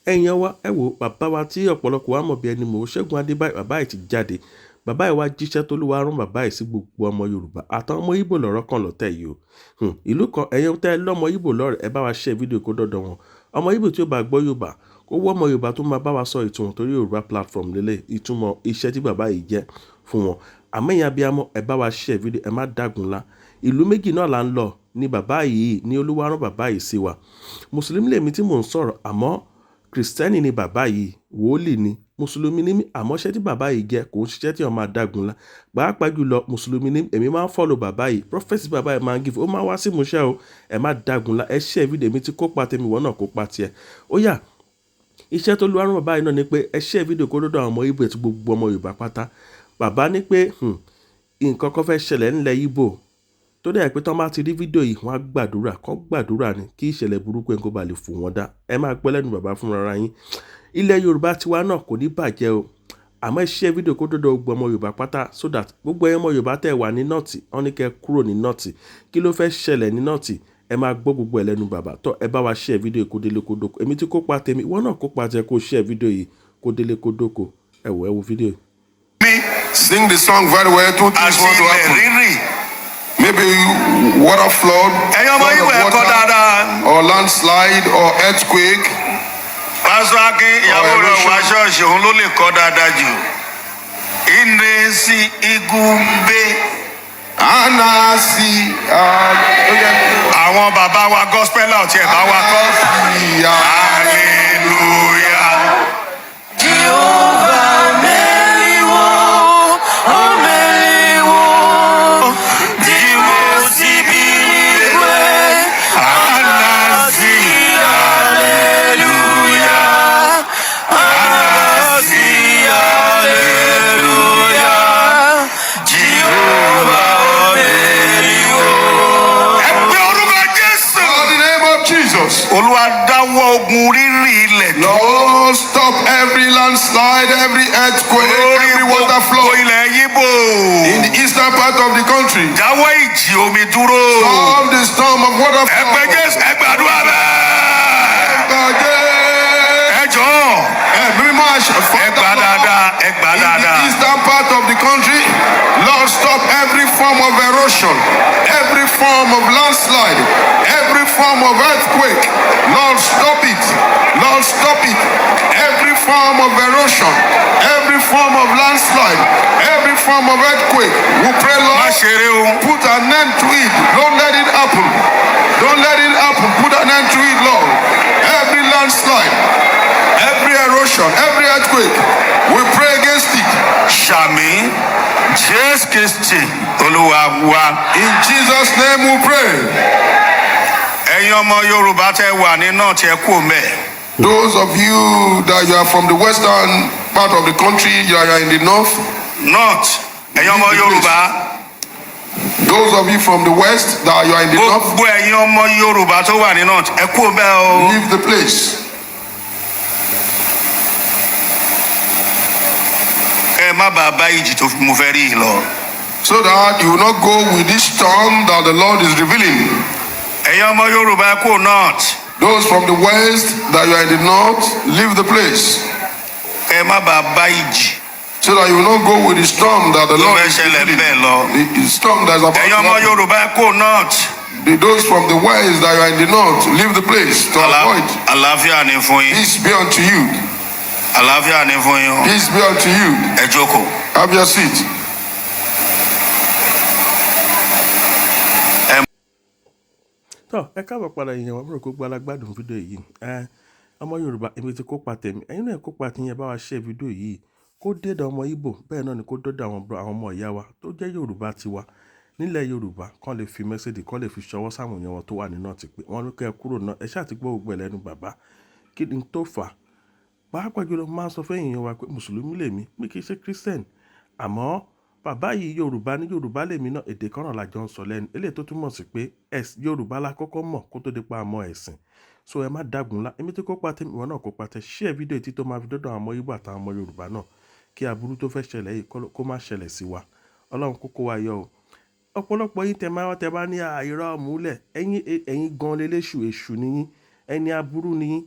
Ẹ̀yin wa, ẹ wo bàbá wa tí ọ̀pọ̀lọpọ̀ wa mọ̀ bí ẹni mọ̀, Ṣẹ́gun Adébáyọ̀, bàbá yìí ti jáde. Bàbá yìí wá jíṣẹ́ tó Olúwa rán bàbá yìí sí gbogbo ọmọ Yorùbá àtàwọn ọmọ Ìgbò lọ́rọ̀ kan lọ́tẹ̀ yìí o. Ìlú kan, ẹ̀yin tẹ́ ẹ lọ́mọ Ìgbò lọ́rẹ̀, ẹ bá wa share fídíò kó dọ́dọ̀ wọn. Ọmọ Ìgbò tí ó bá gbọ́ Yorùbá, kó wọ́ ọmọ Yorùbá tó máa bá wa sọ ìtumọ̀, torí Yorùbá platform lélẹ̀ ìtumọ̀ iṣẹ́ tí bàbá yìí jẹ́ fún wọn. Àmọ́ ẹ̀yin abiyamọ, ẹ bá wa share fídíò, ẹ má dàgúnlá. Ìlú méjì náà là ń lọ ní bàbá yìí ní Olúwa rán bàbá yìí sí wa. Mùsùlùmí lèmi tí mò ń sọ̀rọ̀, àmọ́ Kìrìsìtẹ́nì ni bàbá yìí, wòlíì ni. Mùsùlùmí ní mí, àmọ́ iṣẹ́ tí bàbá yìí jẹ́ kò ń ṣiṣẹ́ tí wọ́n máa dàgúnlá. Pàápàá jùlọ Mùsùlùmí ní, èmi máa ń follow bàbá yìí. Prophecy bàbá yìí máa ń give, ó máa wá sí ìmúṣẹ o. Ẹ má dàgúnlá, ẹ share fídíò, èmi tí kópa tèmi, ìwọ náà kópa tiẹ̀. Ó yá, iṣẹ́ tó Olúwa rán bàbá yìí náà ni pé ẹ share fídíò kó dọ́dọ̀ àwọn ọmọ Ìgbò àti gbogbo ọmọ Yorùbá pátá. Bàbá ní pé nǹkan kan fẹ́ ṣẹlẹ̀ ńlẹ̀ Ìgbò tó dẹ̀ pé tán bá ti rí fídíò yìí, wọ́n á gbàdúrà, kán gbàdúrà ni kí ìṣẹ̀lẹ̀ burúkú ẹ̀ kó ba lè fò wọ́n dá. Ẹ máa gbọ́ lẹ́nu bàbá fúnra yín. Ilẹ̀ Yorùbá tiwa náà kò ní bàjẹ́ o. Àmọ́ ẹ share fídíò kó dọ́dọ̀ gbogbo ọmọ Yorùbá pátá, so that gbogbo ẹ̀yin ọmọ Yorùbá tẹ́ wà ní North, wọ́n ní kẹ́ kúrò ní North. Kí ló fẹ́ ṣẹlẹ̀ ní North? Ẹ máa gbọ́ gbogbo ẹ̀ lẹ́nu bàbá. Tọ́ ẹ bá wa share fídíò kó délé kó dóko. Èmi tí kópa tèmi, ìwọ náà kópa tiẹ̀, kó share fídíò yìí kó délé kó dóko. Ẹ wò, ẹ wo fídíò yìí. Sing the song very well. Two things Àti want to ilẹ̀ happen. rírì. Maybe water flood, Ẹ̀yin ọmọ flood Ìgbò, of ẹ kọ water, dáadáa. or landslide, or earthquake. Pásítọ̀ Akin, ìyàwó rẹ̀ wá ṣọ́ọ̀ṣì, òun ló lè kọ́ dáadáa jù. Ìrẹsì igúnbé. Anasi, Àwọn bàbá wa gospel out ẹ̀ bá wa kọ́. Hallelujah. Jehovah meriwo, o meriwo, tí mo sì bí nígbè. Anasi, Hallelujah, Anasi, hallelujah, Jehovah meriwo. Ẹ pe orúkọ Jésù. In the name of Jesus. Olúwa, dáwọ́ ogun rírì ilẹ̀ dúró. Lord, stop every landslide, every earthquake, Lórí every water gbogbo flow ilẹ̀ Yíbò. in the eastern part of the country. Dáwọ́ ìjì omi dúró. Stop the storm of water Ẹ pe flow. Jésù, ẹ gbàdúrà bẹ́ẹ̀. Ẹ jọ̀ọ́. Ẹ̀mí mímọ́ àṣẹ. Ẹ gbà dáadáa, ẹ gbà In the dáadáa. eastern part of the country, Lord, stop every form of erosion, every form of landslide, every form of earthquake. Lord, stop it. Lord, stop it. Every form of erosion, every form of landslide, every form of earthquake. We pray, Má Lord, ṣeré o. put an end to it. Don't let it happen. Don't let it happen. Put an end to it, Lord. Every landslide, every erosion, every earthquake, we pray against it. Ṣàmín. Jésù Kristi Olúwa wa. In Jesus' name we pray. Ẹ̀yin ọmọ Yorùbá tẹ́ wà ní náà tí ẹ kú mẹ́. Those of you that you are from the western part of the country, you are in the north. North, ẹ̀yin ọmọ Yorùbá. Those of you from the west that you are in the north, Gbogbo ẹ̀yin ọmọ Yorùbá tó wà ní north, ẹ kú mẹ́ o. leave the place. Ẹ má bàa bá ìjì tó mo fẹ́ rí yìí lọ. So that you will not go with this storm that the Lord is revealing. Ẹ̀yin ọmọ Yorùbá, ẹ kú north. Those from the west that you are in the north, leave the place. Ẹ má bàa bá ìjì So that you will not go with the storm that the tó Lord fẹ́ is ṣẹlẹ̀ revealing. bẹ́ẹ̀ lọ. The storm that is about Ẹ̀yin to ọmọ happen. Yorùbá, ẹ kú north. Those from the west that you are in the north, leave the place to avoid. Àlàáfíà ni fún yín. Peace be unto you. Àlàáfíà ni fún yín o. Peace be unto you. Ẹ jókòó. Have your seat. Ẹ Tọ́ ẹ káàbọ̀ padà, ìyẹn wọn rò kó gbọ́ alágbádùn fídíò yìí. Ẹ ọmọ Yorùbá, èmi ti kópa tèmi, ẹ̀yin náà kópa tiyín. Ẹ bá wa share fídíò yìí kó dédọ̀ ọmọ Ìgbò, bẹ́ẹ̀ náà ni kó dọ́dọ̀ àwọn ọmọ ìyá wa tó jẹ́ Yorùbá tiwa nílẹ̀ Yorùbá, kán lè fi message, kán lè fi ṣọwọ́ sáwọn èèyàn wọn tó wà ní north pé wọ́n ní kẹ́ ẹ kúrò náà. Ẹ ṣáà ti gbọ́ gbogbo ẹ̀ lẹ́nu bàbá. Kí ni tó fà á? Pàápàá jùlọ, máa ń sọ fún èèyàn wa pé Mùsùlùmí lèmi, mi kì í ṣe Christian. Àmọ́ bàbá yìí Yorùbá ní, Yorùbá lèmi náà, èdè kan náà la jọ ń sọ lẹ́nu. Eléyìí tó túmọ̀ sí pé Yorùbá la kọ́kọ́ mọ̀ kó tó di pa àmọ́ ẹ̀sìn. So ẹ má dàgúnlá. Èmi tí kópa tèmi, ìwọ náà kópa tẹ. Share fídíò yìí tí tó máa fi dọ́dọ̀ àwọn ọmọ Ìgbò àtàwọn ọmọ Yorùbá náà, kí aburú tó fẹ́ ṣẹlẹ̀ yìí kó má ṣẹlẹ̀ sí wa. Ọlọ́run kó kó wa yọ o. Ọ̀pọ̀lọpọ̀ yín tẹ máa wá, tẹ bá ní àìrọ́ múlẹ̀, ẹ̀yin, ẹ̀yin gan leléṣù, èṣù ni yín, ẹni aburú ni yín.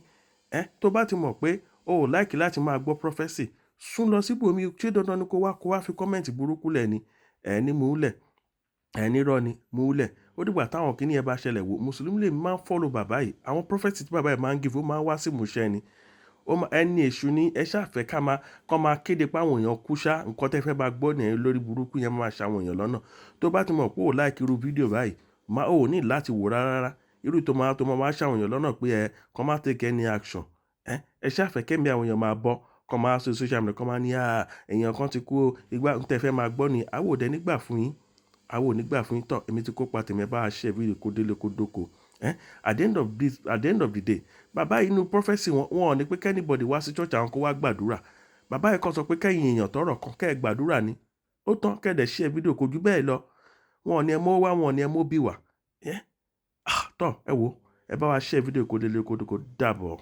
Ẹ tó bá ti mọ̀ pé o ò like láti máa gbọ́ prophecy, sún lọ síbòmí. Ṣé dandan ni kó wá fi comment burúkú lẹ̀ ni? Ẹ ní múlẹ̀, ẹ ní rọ́ ni múlẹ̀. Ó dìgbà táwọn kíní ẹ bá ṣẹlẹ̀ wò. Mùsùlùmí lè máa ń follow bàbá yìí. Àwọn prophecy tí bàbá yìí máa ń give, ó máa ń wá sí ìmúṣẹ ni. Ó máa ẹni èṣù ni. Ẹ ṣàfẹ́ ká máa kọ́ máa kéde pé àwọn èèyàn kú ṣá. Nǹkan tẹ́ fẹ́ bá gbọ́ nìyẹn. Lórí burúkú yẹn máa ṣàwọn èèyàn lọ́nà. Tó bá ti mọ̀ pé ò like irú fídíò báyìí, má ò ní láti wò rárá rárá. Irú tó máa wá ṣàwọn èèyàn lọ́nà pé ẹ kọ́ máa take any action. Ẹ ṣàfẹ́ kẹ́mi àwọn èèyàn máa bọ́ kọ́ máa ṣe social media, kọ́ máa ní èèyàn kan ti kú o. Ìgbà tẹ́ fẹ́ máa gbọ́ ni àwọn òde nígbà fún yín, àwọn ò ní gbà fún yín tán. Èmi ti kópa tèmi. Ẹ bá wa share fídíò kó délé kó dóko. At the end of this, at the end of the day, bàbá yìí, inú prophecy wọn, wọn ò ní pé k'anybody wá sí church àwọn kó wá gbàdúrà. Bàbá yìí kàn sọ pé kẹ́yìn èèyàn tọ́rọ̀ kan kẹ́ ẹ gbàdúrà ni. Ó tán. Kẹ́ ẹ share fídíò, kò jù bẹ́ẹ̀ lọ. Wọn ò ní ẹ mọ́ wá, wọn ò ní ẹ mọ́ bí wà. Tọ́ ẹ wo, ẹ bá wa share fídíò kó délé kó dóko. Dàbọ̀.